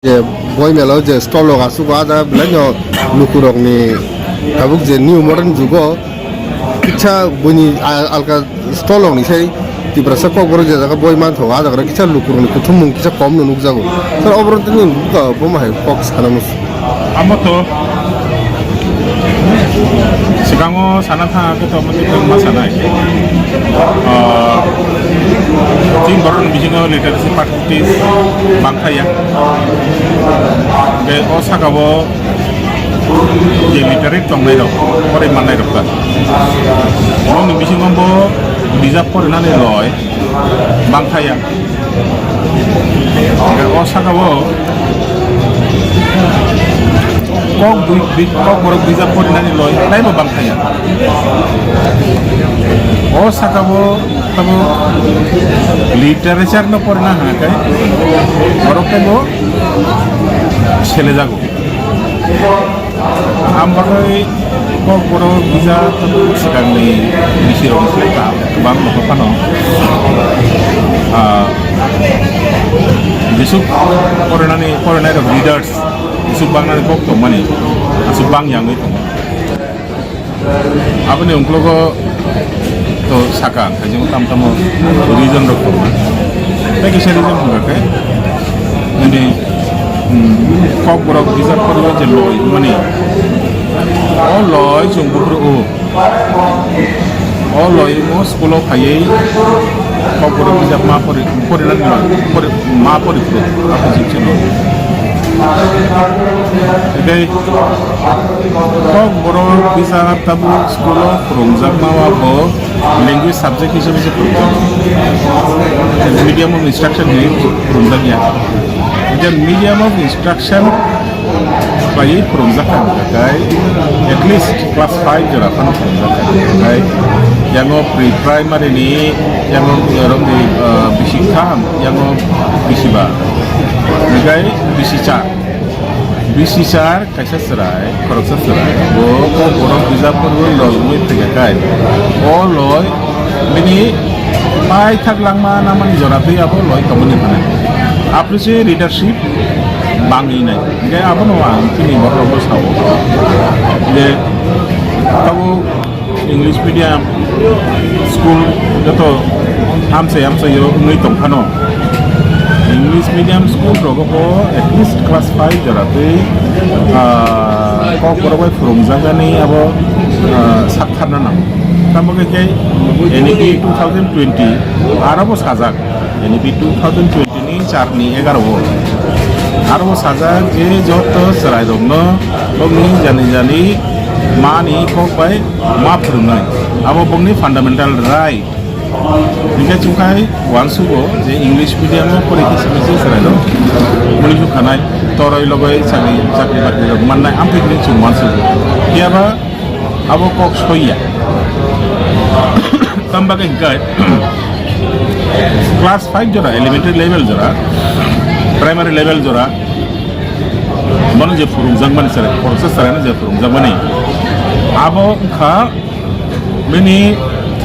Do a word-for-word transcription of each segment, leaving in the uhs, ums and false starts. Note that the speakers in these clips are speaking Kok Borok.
Je boi mela o je stall rok aswk o, ah jaga belai no lukurokni tabuk je new modern jugo kisa buini a-, alka stall rokni sai Tiprasa Kokborok je jaga boi manthogo, ah jaga kisa lukurokni kuthumung kisa kom no nukjago. Sir, obono tini buka bomo hai kok sana musu. Amo to sikango sana thang khe to mani ma sanai. Ah, chini borok ni bisingo literacy part Tis bangthaya. Hingke o saka o je literate tongnai rok, poroi mannai rok ta. Bongni bisingo bo bijap porinani loi bangthaya. Hingke o saka o kok bui-, bi-, kok borok bijap porinani loi, taibo bangthaya. O saka o Tamo literature no porna hwnkhe borok teibo selejago. Ang bagwi kok borok bijap tamo swkangni bisirokni slai kaham kwbang nokho phano, ah, jesuk porinani, porinai rok readers jesuk bangnani kok tongmani aswk bang yangwi tongo. Aboni ungklogo to saka ang khaijak tamo tamo reason rok tongo. Tei kisa reason hwnkha khe nini, mm, kok borok bijap poriwo je loi mani. O loi chwng buphuru o. O loi mo school o phaiwi kok borok bijap ma pori, pori nang pori, ma pori phuru. Ako jikse no. Tei Kok borok bijap tabuk school o phwrwngjakma o bo language subject hisabe se phwrwngjak. Medium of instruction hinwi phwrwngjak ya. Hingkhe medium of instruction khlaiwi phwrwngjak kha hwnkha khe at least class five jora phano phwrwngjak kha hwnkha khe yango pre-primary ni yango romni, ah, bisi kaham yango bisiba hwnkhe bisi cha. Bisi cha. Kaisa chwrai, khoroksa chwrai. Bo kok borok bijap poriwi loi wngwi phaikha khai. O loi bini paithak langma namani jora twi abo loi tongmani hwnwi. Aphuru se readership bangwi nai. Hingkhe abono ang chini borok rokno sao je abo English medium school joto amchai amchai o wngwi tong phano, English medium school rogo bo at least class five jora twi, ah, kok borok bai phwrwngjaknani abo, ah, sak tharna nango. Tamo khe khe N E P two thousand twenty aro bo sajak, N E P two thousand twenty ni char ni egaroh o. Aro bo sajak je joto chwrairokno bokni jani jani mani kok bai ma phwrwngnai. Abo bokni fundamental right. Hinkhe chwng khai uansugo je English medium o porikhe se se chwrairok muisu khanai, toroi logoi chakri, chakri bakri rok mannai, amtwi hwnwi chwng uansugo. Phiyaba abo kok soiya. Tamo bagwi hinkhe class five jora, elementary level jora, primary level jora, bono je phwrwngjakmani chwrai, khoroksa chwraino je phwrwngjakmani, abo wngkha bini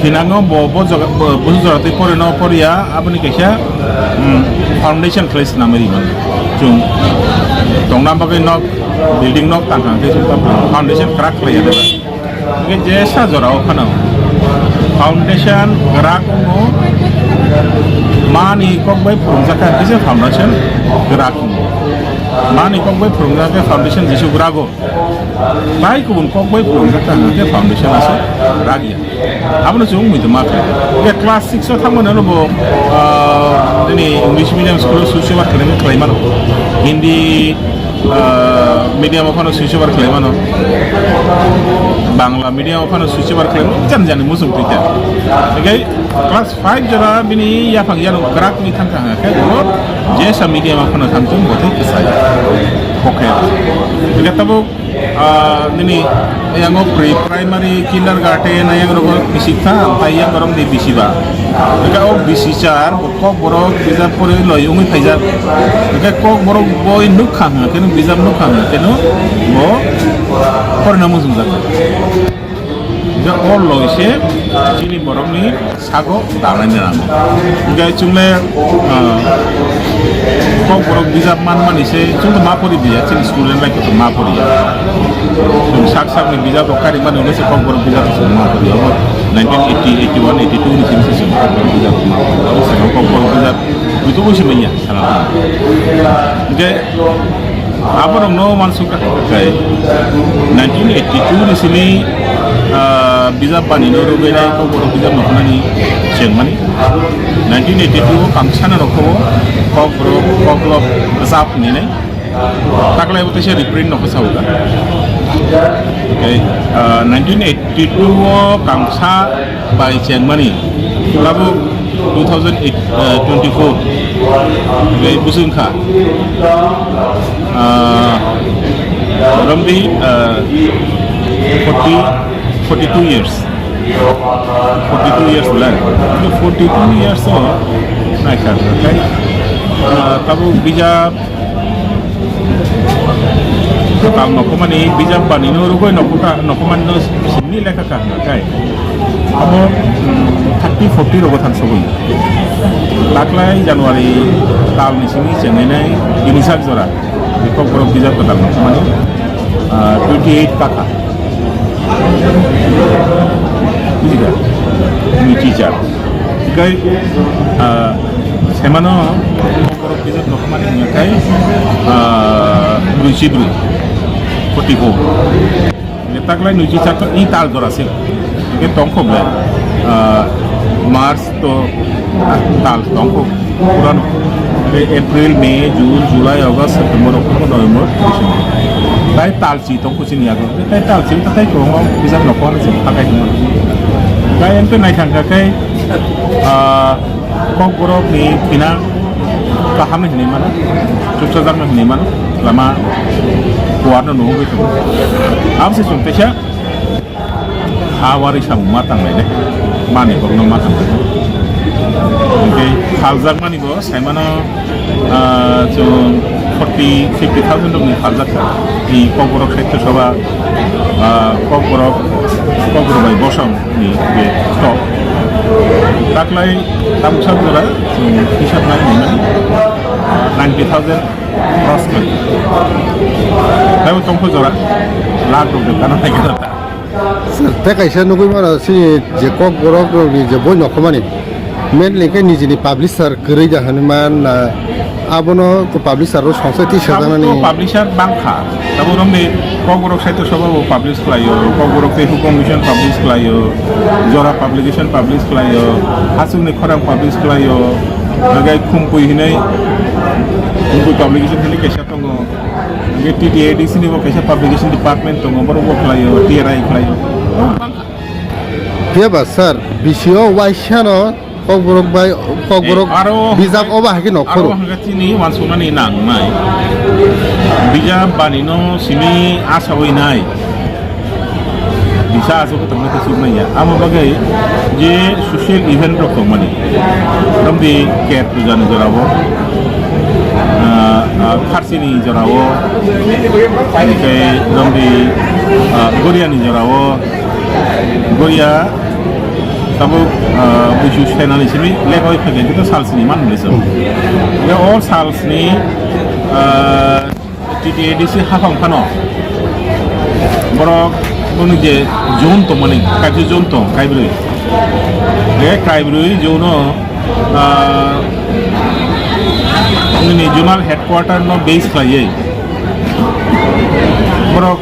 thinango bo, bo jaga, bo, bo jora twi porino poriya, aboni kaisa, mm, foundation khlai swnamwi rimani. Chwng tongna bagwi nok, building nok tangkha hwnkhe chwng foundation kwrak khlaiya de. Hingkhe jesa jorao phano foundation kwrak wngo, mani kok bai phwrwngjakha hwnkhe se foundation kwrak wngo. Mani kok bai phwrwngjakha foundation jesu kwrago. Bai kubun kok bai phwrwngjakha hwnkhe foundation aswk kwrak ya. Abono chwng muitu ma khlai. Hingkhe class six o thangmani ulo bo, ah, nini English medium school o switch over khlaimani khlai mano. Hindi, ah, medium o phano switch over khlai mano. Bangla medium o phano switch over khlai mano. Jani jani muchung twi khe. Hingkhe class five jora bini yaphang yanung kwrak wngwi thang kha hwnkhe bo jesa medium o phano thang thung bo tei kwchai. Oke. Hingkhe tabuk Ah, nini, yang o pre-primary, kindergarten, yang rogo bisik tha, tai yang rong di bisi ba. Eka o bisi char, bo kok borok bijap pori loi ungui phaijak. Eka kok borok boi nuk khang, kenu bijap nuk khang, kenu bo porina mujung jak. Eka o loi se, Chini borokni sago dalai nango. Hinkhe chwngno, ah, Kokborok bijap manmani se chwngno ma pori diya, chini student bai kotor ma poriya. Chwng sak sakni bijap rok kari mani hwnwi se Kokborok bijap se chwng ma poriya. Obo nineteen eighty, eighty-one, eighty-two ni simi se chwng Kokborok bijap ma poriya. Obo se Kokborok bijap butugo se manya sana. Hinkhe aborokno uansukha khe nineteen eighty-two ni simi, ah, bijap banino rwgwi nai Kokborok bijap noknani chengmani. Nineteen eighty-two o kangsana rokho Kokborok, Koklop bwsap hinwi nai. Taklai bo teisa reprint nokho sabuka. Okay, ah, nineteen eighty-two o kangsa bai chengmani, tabuk two thousand eight, eh, twenty-four bai bwswng kha. Ah, romdi, ah, forty, forty-two years, forty-two years le. Forty-two years o naikha, okay? Ah, tabuk bijap Kwtal nokhomani bijap banino rwgwi nokhoka, nokhomanino simi lekha kahna kai. Abo, mm, thirty, forty rogo thansogwi. Taklai January talni simi chengnai nai tini sak jora. Kokborok bijap kwtal nokhomani, ah, twenty eight kakha. Bujikha? Nui chichar. Kai, ah, semano Kokborok bijap nokhomani hwnka khe, ah, brwi chibrwi, forty-four. Taklai nui chichar to i tal jora se. Ke tongkho be, ah, March to, ah, tal tongkho purano. Ke April, May, June, July, August, September, October, November, December. Tai tal si tongkho chini yago. Tai tal si tai ko ngo bijap nokho se pakai tongkho. Kai ente nai thangkha khe, ah, Kokborok ni thina kaham hinwi mano, chukchajak no hinwi mano, lama kuar no nugwi tongo. Aboni chwng teisa ha wari samung ma tanglai de, mani borok no ma tanglai de. Hinkhe khaljak mani bo sai mano, ah, chwng forty, fifty thousand rok ni khaljak kha. I Kokborok Sahitya Sabha, ah, Kokborok, Kokborok bai Bosong ni je tok. Taklai tamsa jora, chwng hisab nai nai mani ninety thousand cross khlai. Taibo tongkho jora, lakh rok de kana nai kana ta. Sir, tei kaisa nugwi mano, chini je Kokborok rokni je boi nokhomani, mainly khe nijini publisher kwrwi da hwnwi man na, abono ko publisher rok songsa twi sajaknani. Tabuk to publisher bangkha. Tabuk romni Kokborok Sahitya Sabha bo publish khlaio, Kokborok tei Hukum Mission publish khlaio, Jora Publication publish khlaio, Hachukni Khorang publish khlaio, Nagai Khumpui hinwi, Khumpui publication hinwi kaisa tongo. Hingke T T A D C ni bo kaisa publication department tongo, borok bo khlaio, T R I khlaio. Phiya ba sir, B C O waisano Kokborok bai, Kokborok Eh, aro bijap obo hai khe aro nokhoro. Hingke chini uansuknani nangnai. Bijap banino simi asawi nai. Bisa aswk tongma khe suknai ya. Amo bagwi je social event rok tongmani. Romdi Ket puja ni jorao, ah, ah, Kharsi ni jorao, tei romdi, ah, Goria ni jorao, Goria tabuk, ah, buisu senani simi lekha oi phai khe to sal sini man bwlai so. All sal sini, ah, T T A D C haphang phano borok boni je zone tongmani, kaisa zone tong kaibrwi. Be kaibrwi zone o, ah, nini zonal headquarter no base khlaiwi borok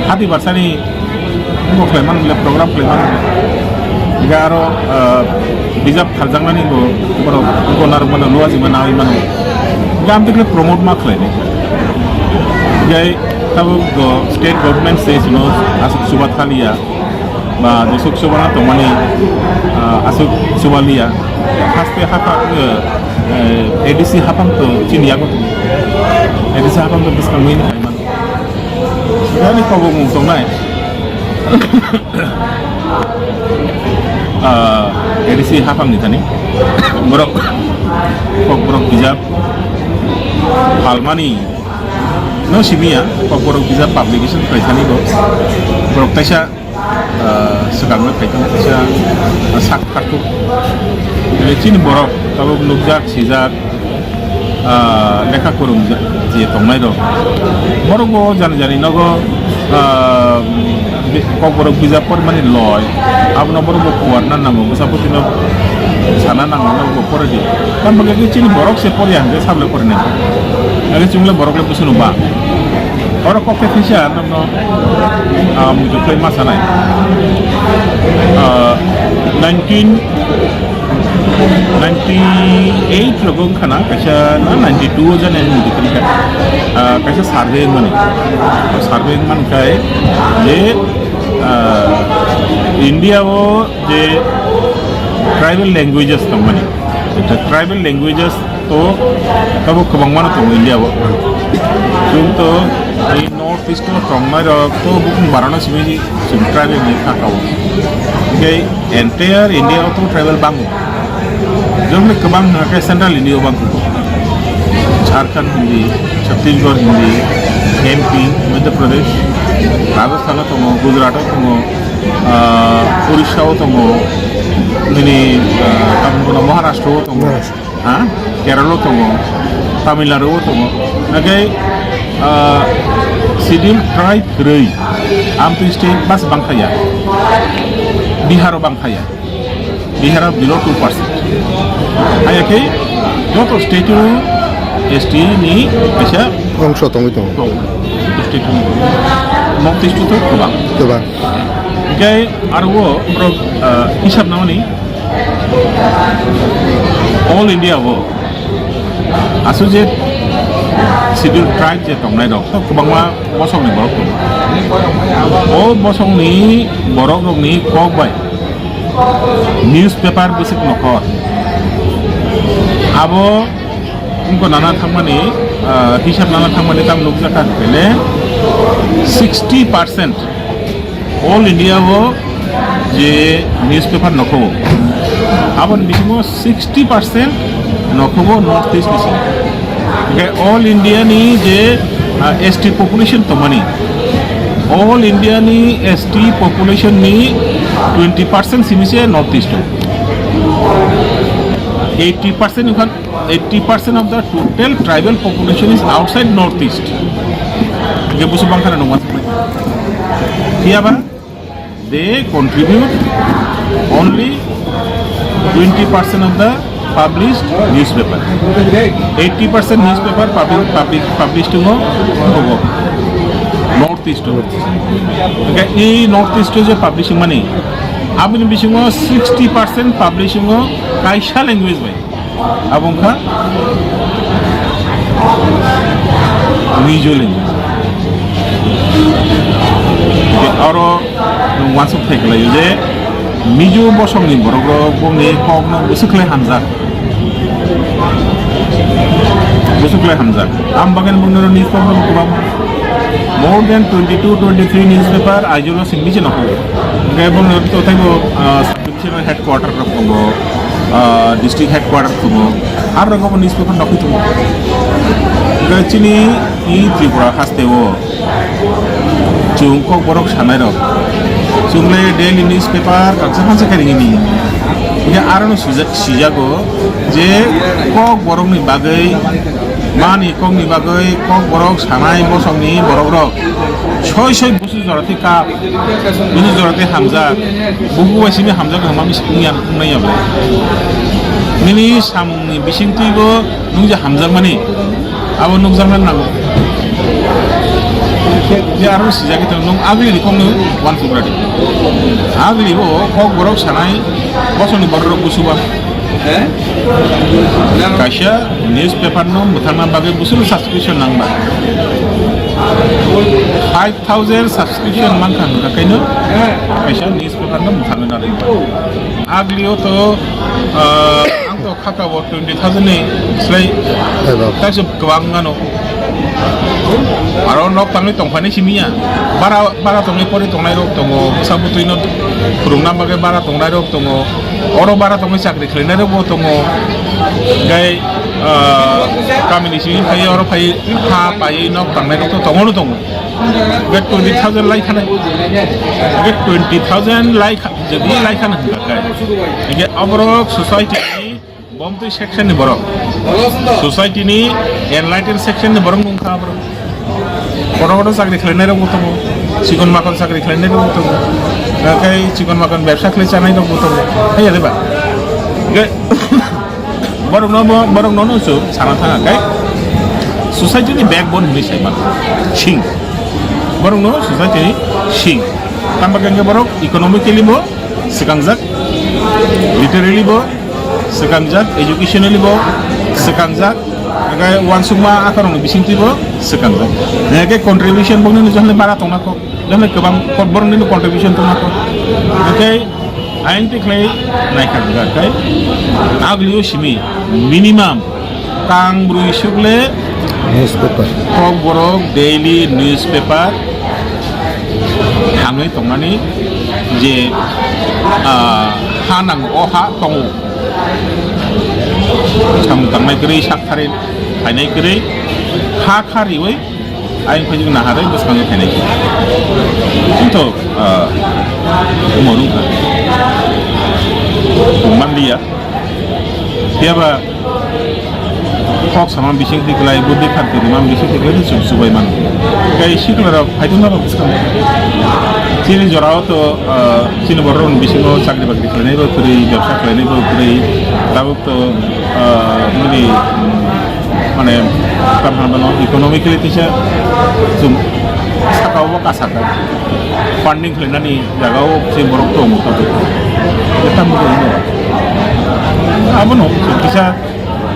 hati barsani Bo khlai mano le, program khlai mano le. Hinkhe aro, ah, bijap kharjaknani bo borok gona rok mano, luaji mano, ai mano. Hinkhe amtwi khe promote ma khlai ni. Hinkhe tabuk go state government se sino aswk chuba thaliya, ba jeswk chuba na tongmani, ah, aswk chuba liya. Haste haphang, eh, eh, A D C haphang to chini yago. A D C haphang to bwskang nini khlai mano. Yani kobok mung tongnai. Ah, A D C haphang ni thani. Borok, kok borok bijap phalmani no simiya, kok borok bijap publication khlai thani bo. Borok kaisa Ah, swkangno phaikha kaisa sak kharkuk. Tei chini borok tabuk nukjak, sijak, ah, lekha kwrwngjak je tongnai rok. Borok bo jani jani nogo, ah, bi-, Kokborok bijap pormani loi. Abono borok bo kuarna nango, bwsa bwtwino sana nango, nogo poredi. Tamo khe chini borok se porya hwnkhe sable porinai. Age chungle borok le bwswno ba. Oro kok khe thisa, no, ah, muitu khlai ma sanai. Ah, nineteen ninety-eight rogo wngkha na, kaisa na ninety-two o jani ani muitu khlai kha. Ah, kaisa survey wngmani. O survey wngmani khai je, ah, India o je tribal languages tongmani, tribal languages to, tabuk kwbangmano tongo India o. Chwng to, ei North East o tongnai rok to bukung barano simi chwng tribal ni kha kao. Hingke entire India o to tribal bango. Jomni kwbang hingke Central India o bangkuk. Jharkhand Hindi, Chhattisgarh Hindi, M P, Madhya Pradesh, Rajasthan o tongo, Gujarat o tongo, ah, Orissa o tongo, nini, ah, tamni bono Maharashtra o tongo. Maharashtra. Ha? Kerala o tongo, Tamil Nadu o tongo. Nagai, ah, schedule tribe kwrwi, amtwi state bas bangkhaya. Bihar o bangkhaya. Bihar o below two percent. Haya khe joto state o S T ni kaisa Bongso tongwi tongo. Tongo. State o. North East o to kwbang. Kwbang. Hingke aro o borok, ah, hisab namani All India o aswk je schedule tribe je tongnai rok to kwbangma bosongni borok tongo. O bosongni borok rokni kok bai newspaper bwswk nokhor abo wngkha nana thangmani, ah, hisab nana thangmani tam nukjakha hwnkhe sixty percent. All India o je newspaper nokho, aboni bisingo sixty percent nokho North East ni simi. Hingke All India ni je, ah, S T population tongmani, All India ni S T population ni twenty percent simi se North East o. Eighty percent wngkha Eighty percent of the total tribal population is outside Northeast. Hingke busu bangkhana nungma. Phiya ba, they contribute only twenty percent of the published newspaper. Eighty percent newspaper public, public, published tongo, tongo Northeast o. Hingke e Northeast o je publishing mani, aboni bisingo sixty percent publishing o kaisa language bai. Abo wngkha Mizo language. Aro nwng uansuk thai khlaio je Mizo bosongni borok rok bongni kokno bwswk khlai hamjak. Bwswk khlai hamjak. Am bagwi bongni newspaper kwbang. More than twenty-two, twenty-three newspaper Aizawl o simi se nokho. Hingke bongni to taibo, ah, Divisional headquarter rok tongo, ah, district headquarter tongo, aro rok bo newspaper nokhi tongo. Hingke chini e Tripura haste o chwng kokborok sanai rok, chwng le daily newspaper kansa kansa khe ringini. Hingke aro no sijak, sijago je kokborok ni bagwi, mani kokni bagwi kokborok sanai bosongni borok rok soi soi Busu jora twi kap, busu jora twi hamjak, buku bai simi hamjak hwnma bisi wngya, wngnai ya bo. Nini samungni bising twibo nwng je hamjakmani, abo nukjakna nango. Je aro sijagwi tong nwng agli ni kokno uansuk radi. Agli bo kok borok sanai, bosongni borok rok busuba. Kaisa newspaper no mwthangna bagwi busul subscription nangba. Five thousand subscription mankha hwnkha kaino kaisa newspaper no mwthangwi narwkba. Aglio to, ah, ang to khaka bo twenty thousand ni slai taisa kwbang ano. Aro nok tangwi tongphani simiya. Bara, bara tongwi pori tongnai rok tongo. Bwsa bwtwi no phwrwngna bagwi bara tongnai rok tongo. Oro bara tongwi chakri khlainai rok bo tongo. Gai, Ah, kamini simi phai, oro phai, ha pai, nok tangnai rok to tongo no tongo. Be twenty thousand lai khanai. Be twenty thousand lai kha, je bi lai khana hwnkha khe. Ege aborok society ni bomtwi section ni borok. Society ni enlightened section ni borok wngkha aborok. Kono kono chakri khlainai rok bo tongo, chikon makon chakri khlainai rok bo tongo, tei chikon makon bebsa khlai chanai rok bo tongo, hai ya de ba? Ge-, borok no bo, borok no no chwng sana thanga khe society ni backbone hinwi sai mano. Sing. Borok no society ni sing. Tamo khe borok economically bo swkangjak, literally bo swkangjak, educationally bo swkangjak, hingke uansukma akhorokni bisingtwi bo swkangjak. Hingke contribution bo nini jokhonai bara tongna kho, jokhonai kwbang kho borokni contribution tongna kho. Hingke ayang tikhlai naikha khe agulio simi minimum kang brwi sukle newspaper. Kokborok daily newspaper hamlai tongnani je, ah, ha nango, o ha tongo. Samung tangnai kwrwi, sak kharwi phainai kwrwi, ha kha riwi ayang phaijuk naharwi bwskango phainai. Chwngtho, ah, omo rwngkha. Manliya. Phiya ba kok sama bising tiklai, buddhi kharti rima bising tiklai, chwng chubai mano. Tei sikla rok phaidung na bwskango. Chini jorao to, ah, chini borok rok bisingo chakri bakri khlainai bo kwrwi, bebsa khlainai bo kwrwi, tabuk to, ah, nini, mane, kam hamano economically tisa chwng sakao bo kasaka. Funding khlainani jagao se borok tongo tabuk. Abono kisa,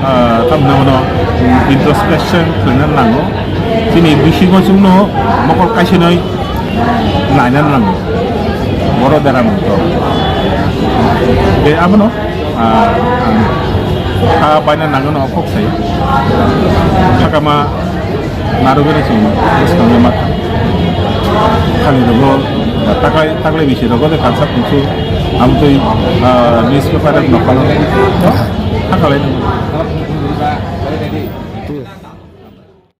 ah, tamni hwnmano introspection khlaina nango. Chini bisingo chwngno mokol kaisinoi naina nango. Boro dera mungto. De abono, ah, ang kha baina nango no kok sai. Khakama narwgwi chwng bwskango ma kha. Khani rogo taklai, taklai bisi rogo de kansa kungsu amtwi, ah, newspaper rok nokolo. Kha khalai nango.